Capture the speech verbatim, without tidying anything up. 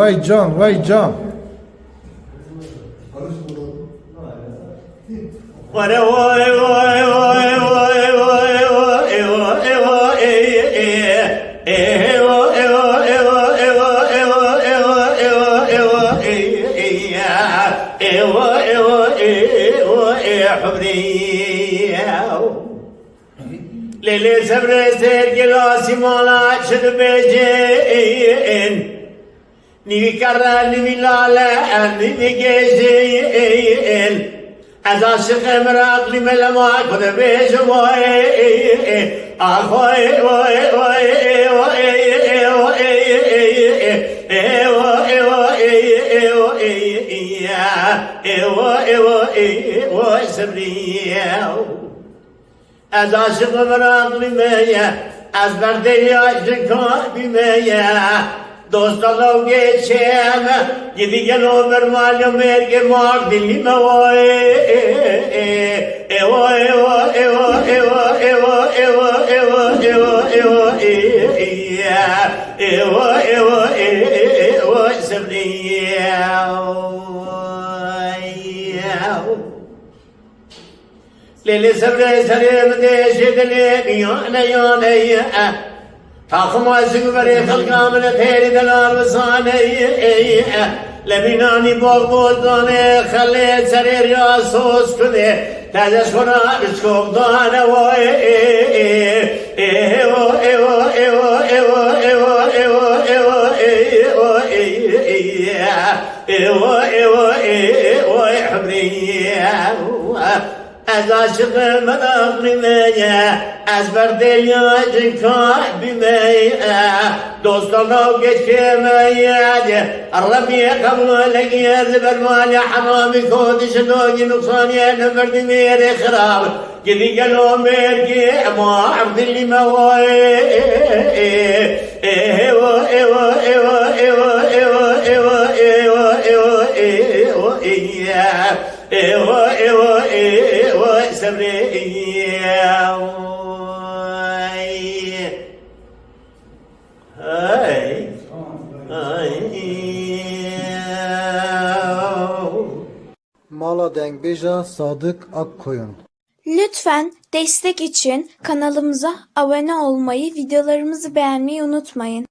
Vay can, vay can. Lê lê sebrê sêrgila sîmala çi dibêjin? Nîvî kerre, nîvî lale, nîvî gêjin. Ez aşiqê miraqlî me lema ku dibêjim oy, axoy, oy, oy, oy, oy, oy, oy, oy, oy, oy, oy, sebrî. Ez aşiq miraqlî me ye, ez berdêya jinka bî me ye. Dosta law geçê me, gidî gelo bermalya mêrgê mak dilî me waye. Ewa, ewa, ewa, ewa, ewa, ewa, ewa, ewa, ewa, ewa, ewa, ewa, ewa, ewa, ewa, sebrî. Lê lê sebrê serê min dê jê dilê miyane yane ye. Taxima zingverê xelka min têrî delal bizane ye. Lê mînanî bog bozdanê xelê serê riya soz kunê. Teze şona biskok dane wo. Ewa, ewa, ewa, ewa, ewa, ewa. Ez aşiqê miraqlî me ye, ez berdêliya cinka bî me ye. Dosta law geçê me ye, Rebî qebûlekî ez bermalê heramî ku dişidogî nuqsaniyê li merdimê rê xirab. Gidî gelo mêrgê ema erdilî me waye. Ewa, ewa, ewa, ewa, ewa, ewa, ewa, ewa, ewa, ewa, ewa, ewa, sebrê, ewa. Ay. Ay. Mala dengbêja Sadık Akkoyun. Lütfen destek için kanalımıza abone olmayı, videolarımızı beğenmeyi unutmayın.